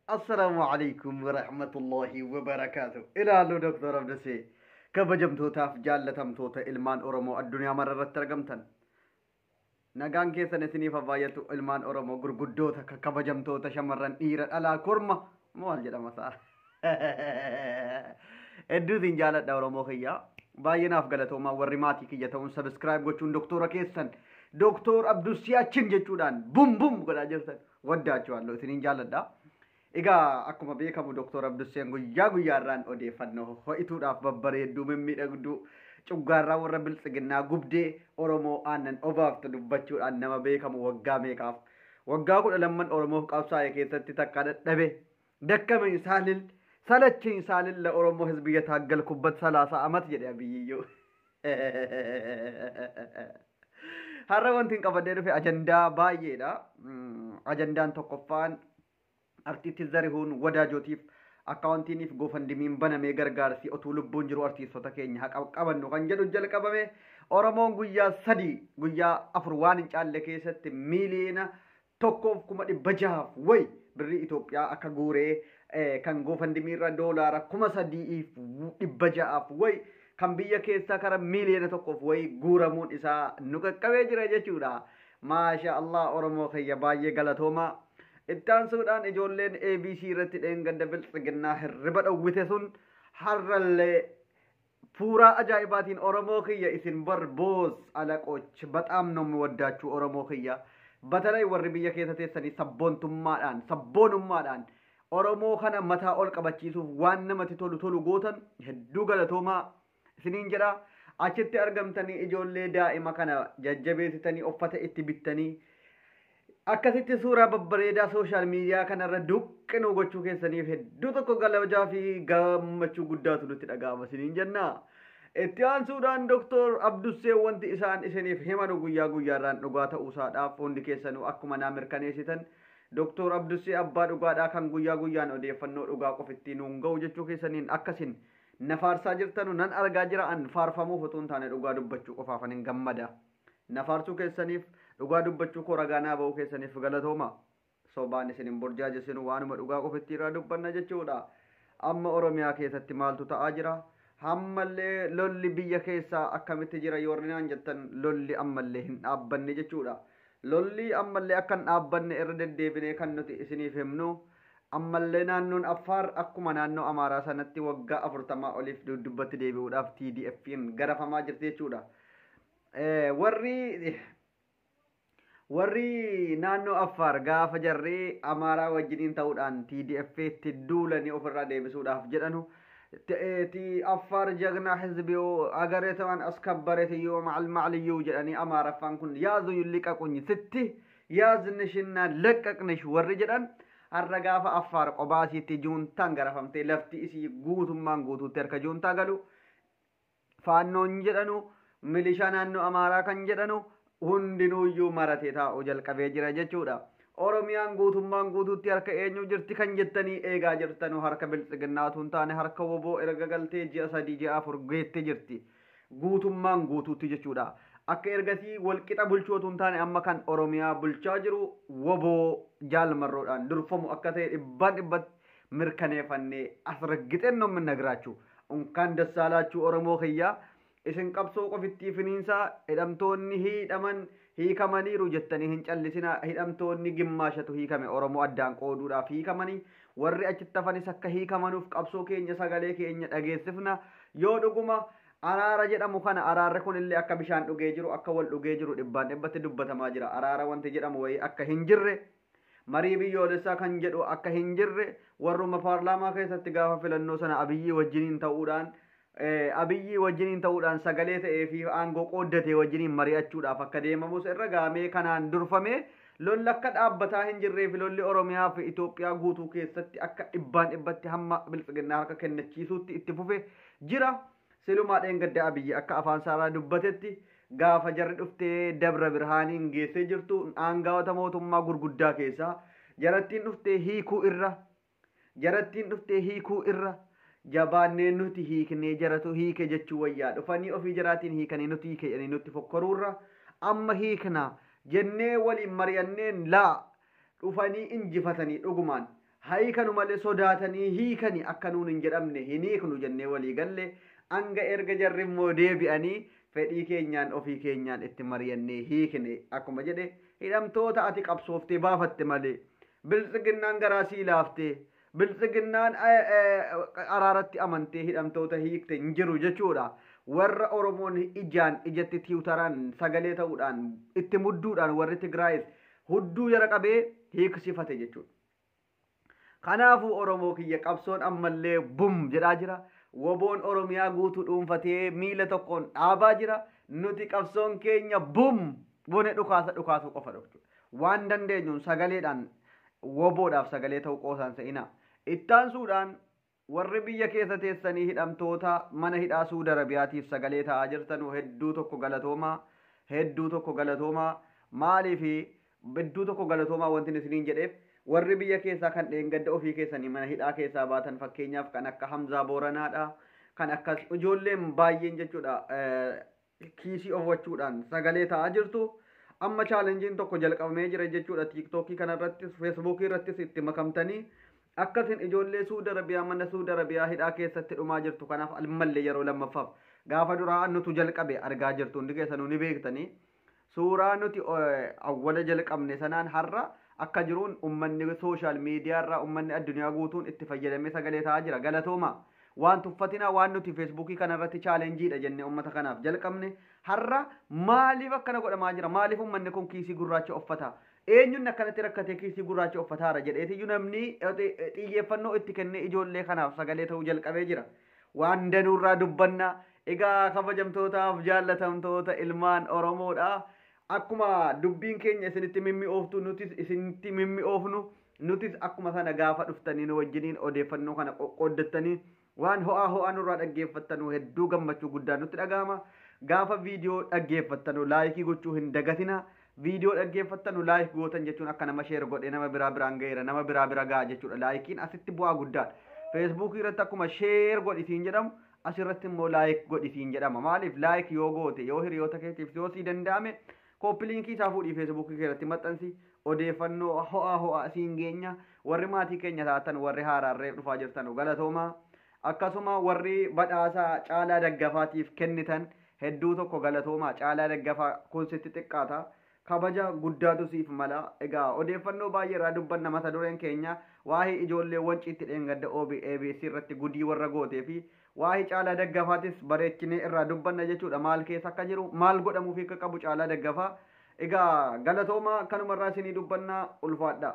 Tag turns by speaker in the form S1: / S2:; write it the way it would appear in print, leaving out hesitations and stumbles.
S1: Assalaamu alaikum warahmatullahi wabarakaatu. Ilaaluu Dooktar Abdusee, kabajamtootaaf jaallatamtoota ilmaan Oromoo addunyaa mara irratti argamtan. Nagaan keessan isiniif haa baay'atu, ilmaan Oromoo gurguddoota, kabajamtoota, shamarran, dhiira, dhalaa, korma maal jedhama sa'a. Hedduu isin jaaladha, Oromoo kiyya. Baay'ee naaf galatoomaa warri maatii kiyya ta'uun subscribe gochuun doktora keessan Doktor Abdusii achin jechuudhaan bum bum godhaa jirtan waddaachuu isiniin jaaladha. Egaa akkuma beekamu Doktor Abdusseen guyyaa guyyaarraan odeeffannoo ho'ituudhaaf babbareedduu mimmiidhagduu cuggaarraa warra biltsiginnaa gubdee Oromoo aannan obaaftu dubbachuudhaan nama beekamu, waggaa meeqaaf, waggaa 12 Oromoof qabsaa'e keessatti takka dadhabe ደከመኝ ሳልል ሰለቸኝ ሳልል ለኦሮሞ ሕዝብ እየታገልኩበት 30 ዓመት jedhe Abiyyiyyuu. Har'a wanti hin qabadhee dhufe ajandaa baay'eedha. Ajandaan tokkoffaan artiisti Zarihuun Wadaajotiif akkaawuntiiniif GoFundMen banamee gargaarsi otuu lubbuun jiru artiistota keenya haqa qabannu kan jedhu jalqabame. Oromoon guyyaa 3 guyyaa 4 waan hin caalle keessatti 1,600,000 wayi birrii Itoophiyaa akka guuree, kan GoFundMe irra doolaara 3,600 wayi, kan biyya keessaa kara 1,000,000 wayi guuramuun isaa nu qaqqabee jira jechuudha. Maasha Allah, Oromoo kiyya, baay'ee galatooma. Itti aansuudhaan ijoolleen ABC irratti dheengadda biltsiginnaa hirriba dhowwite sun har'allee fuuraa ajaa'ibaatiin, Oromoo kiyya, isin bar boos አለቆች በጣም ነው የሚወዳችሁ Oromoo kiyya. በተለይ warri biyya keessa teessanii sabboontummaadhaan sabboonummaadhaan Oromoo kana mataa ol qabachiisuuf waan namatti tolu tolu gootan hedduu galatoomaa isiniin jedha. Achitti argamtanii ijoollee daa'ima kana jajjabeessitanii uffata itti bittanii akkasitti suuraa babbareedaa social media kanarra duqqinuu gochuu keessaniif hedduu tokko galajaa fi gammachuu guddaatu nutti dhaga'ama isiniin jenna. Itti aansuudhaan Doktor Abdussee wanti isaan isiniif himanu guyyaa guyyaarraan dhugaa ta'uusaadhaaf hundi keessanuu akkuma naa mirkaneessitan, Doktor Abdussee abbaa dhugaadhaa kan guyyaa guyyaan odeeffannoo dhugaa qofittiin nuun ga'u jechuu keessaniin akkasin na faarsaa jirtanu nan argaa jira. An faarfamuuf otoo hin taane dhugaa dubbachuu qofaafan hin gammada. Na faarsuu keessaniif, dhugaa dubbachuu koo ragaa naa ba'uu keessaniif galatooma. Sobaan isin hin burjaajessinu, waanuma dhugaa qofitti irraa dubbanna jechuudha. Amma Oromiyaa keessatti maaltu ta'aa jira? Hammallee lolli biyya keessaa akkamitti jira yoo naan jettan, lolli ammallee hin dhaabbanne jechuudha. Lolli ammallee akka hin dhaabbanne irra deddeebinee kan nuti isiniif himnu, ammallee naannoon Affaar akkuma naannoo Amaaraa sanatti waggaa 40 oliif duddubbatti deebi'uudhaaf TDF'n garafamaa jirti jechuudha. Warri naannoo Affaar gaafa jarree Amaaraa wajjiniin ta'uudhaan TDF itti duulanii ofirraa deebisuudhaaf jedhanu ti Affaar ጀግና ህዝብ አገሬቷን አስከበረት ማዕልማዕልዩ jedhanii Amaaraffaan kun ያዙኝ ልቀቁኝ sitti yaaznishinna leqqaqnish warri jedhan, har'a gaafa Affaar qobaasiitti juuntaan garafamtee lafti isii guutummaan guutuutti harka juuntaa galu, faannoon jedhanu milishaa naannoo Amaaraa kan jedhanu hundinuuyyuu maratee taa'uu jalqabee jira jechuudha. Oromiyaan guutummaan guutuutti harka eenyu jirti kan jettanii eegaa jirtanu, harka biltsiginnaatu hin taane harka woboo erga galtee ji'a 3 ji'a 4 geettee jirti. Guutummaan guutuutti jechuudha. Akka ergasii walqixa bulchootu hin taane amma kan Oromiyaa bulchaa jiru woboo jaalmarroodhaan durfamu akka ta'e dhibbaan dhibbatti mirkaneeffannee as raggixeen ነው የምነግራችሁ። እንኳን ደስ አላችሁ Oromoo kiyya. Isin qabsoo qofittii finiinsaa, hidhamtoonni hidhaman hiikamaniiru jettanii hin callisina. Hidhamtoonni gimmaashatu hiikame Oromoo addaan qooduudhaaf hiikamanii, warri achitti hafanis akka hiikamanuuf qabsoo keenya sagalee keenya dhageessifna. Yoo dhuguma araara jedhamu kana, araarri kun illee akka bishaan dhugee jiru, akka wal dhugee jiru dhibbaan dhibbatti dubbatamaa jira. Araara wanti jedhamu wayii akka hin jirre, marii biyyoolessaa kan jedhu akka hin jirre, warruma paarlaamaa keessatti gaafa filannoo sana Abiyyii wajjiniin ta'uudhaan sagalee ta'ee fi aangoo qooddatee wajjiniin mari'achuudhaaf akka deemamus irra gaamee kanaan durfamee lolli akka dhaabbataa hin jirree fi lolli Oromiyaa fi Itoophiyaa guutuu keessatti akka dhibbaan dhibbatti hamma biltsiginnaa harka kennachiisuutti itti fufe jira. Silumaa dheengadda Abiyyi akka afaan saaraa dubbatetti, gaafa jarri dhuftee Dabra Birhaaniin geessee jirtu, aangawoota mootummaa gurguddaa keessaa jarattiin dhuftee hiikuu irra, jarattiin dhuftee hiikuu irra jabaannee nuti hiiknee jaratu hiike jechuu wayyaa, dhufanii ofii jaraatiin hiikanii nuti hiike jedhanii nutti fokkoruurra, amma hiikna jennee waliin mari'anneen laa dhufanii injifatanii dhugumaan Hiikanu malee sodaatanii hiikani akka nuun hin jedhamne hin hiiknu jennee walii galle. Hanga erga jarri immoo deebi'anii fedhii keenyaan ofii keenyaan itti mari'annee hiikne. Akkuma jedhe, hidhamtoota ati qabsooftee baafatte malee, biltsiginnaan garaa sii laaftee, biltsiginnaan araaratti amantee hidhamtoota hiikte hin jiru jechuudha. Warra Oromoon ijaan ijatti tiwutaraan sagalee ta'uudhaan itti mudduudhaan warri Tigraayis hudduu jara qabee hiiksifate jechuudha. Kanaafuu Oromoo kiyya, qabsoon ammallee bum jedhaa jira. Woboon Oromiyaa guutuu dhuunfatee miila tokkoon dhaabaa jira. Nuti qabsoon keenya bum bone dhukaasa dhukaasuu qofa jechuudha. Waan dandeenyuun sagaleedhaan woboodhaaf sagalee ta'uu qoosaan se'ina. Ittaansuudhaan warri biyya keessa teessanii hidhamtoota mana hidhaa Suudi Arabiyaatiif sagalee ta'aa jirtan, hedduu tokko galatoomaa, hedduu tokko galatoomaa. Maaliif hedduu tokko galatoomaa wanti isiniin jedheef, warri biyya keessaa kan dheengadda ofii keessanii mana hidhaa keessaa baatan, fakkeenyaaf kan akka Hamzaa Booranaadha, kan akka ijoolleen baay'een jechuudha, kiisii ofwachuudhaan sagalee ta'aa jirtu. Amma challengeiin tokko jalqabamee jira jechuudha. TikTokii kanarrattis, Facebookii irrattis itti makamtanii akkasin ijoollee Suudi Arabiyaa, mana Suudi Arabiyaa hidhaa keessatti dhumaa jirtu kanaaf ammallee yeroo lammaffaaf, gaafa duraa nutu jalqabe argaa jirtu, hundi keessanuu ni beektanii. Suuraa nuti awwala jalqabne sanaan har'a akka jiruun ummanni social media irraa, ummanni addunyaa guutuun itti fayyadamee sagalee ta'aa jira. Galatooma. Waan tuffatinaa, waan nuti Facebookii kanarratti challengeiidha jennee ummata kanaaf jalqabne har'a maaliif akkana godhamaa jira? Maaliif ummanni kun kiisii gurraacha uffata? Eenyuun akkanatti rakkatee kiisii gurraacha uffataara jedheetiyyuu namni xiyyeeffannoo itti kennee ijoollee kanaaf sagalee ta'uu jalqabee jira. Waan danuurraa dubbanna. Egaa kabajamtootaaf jaallatamtoota ilmaan Oromoodha. Akkuma dubbiin keenya isinitti mimmi'ooftu nutis isinitti mimmi'oofnu, nutis akkuma sana gaafa dhuftanii nu wajjiniin odeeffannoo kana qoqqooddattanii waan ho'aa ho'aa nurraa dhaggeeffattanuu hedduu gammachuu guddaa nutti dhagahama. Gaafa viidiyoo dhaggeeffattanu likeii gochuu hin dagatina. Viidiyoo dhaggeeffattanu like gootan jechuun akka nama share godhee nama biraa biraan ga'eera, nama biraa bira ga'a jechuudha. Likeiin asitti bu'aa guddaadha. Facebookii irratti akkuma share godhisiin jedhamu, asirratti immoo like godhisiin jedhama. Maaliif? Like yoo goote, yoo hiriyoota keetiif yoo sii danda'ame copy linkii isaa fuudhii Facebookii irratti maxxansi, odeeffannoo ho'aa ho'aa siin geenya. Warri maatii keenya taatan, warri haaraarree dhufaa jirtan, galatoomaa. Akkasuma warri badhaasa Caalaa Daggafaatiif kennitan hedduu tokko galatoomaa. Caalaa Daggafaa kun sitti xiqqaata, kabaja guddaatu siif mala. Egaa odeeffannoo baay'ee irraa dubbanna. Mata dureen keenya waa'ee ijoollee Wanciitti dheengadda OBS irratti gudii warra gootee fi waa'ee Caalaa Daggafaatis bareechinee irraa dubbanna jechuudha. Maal keessa akka jiru, maal godhamuuf akka qabu Caalaa Daggafaa. Egaa galatooma, kanumarraa isinii dubbanna, ulfaadha.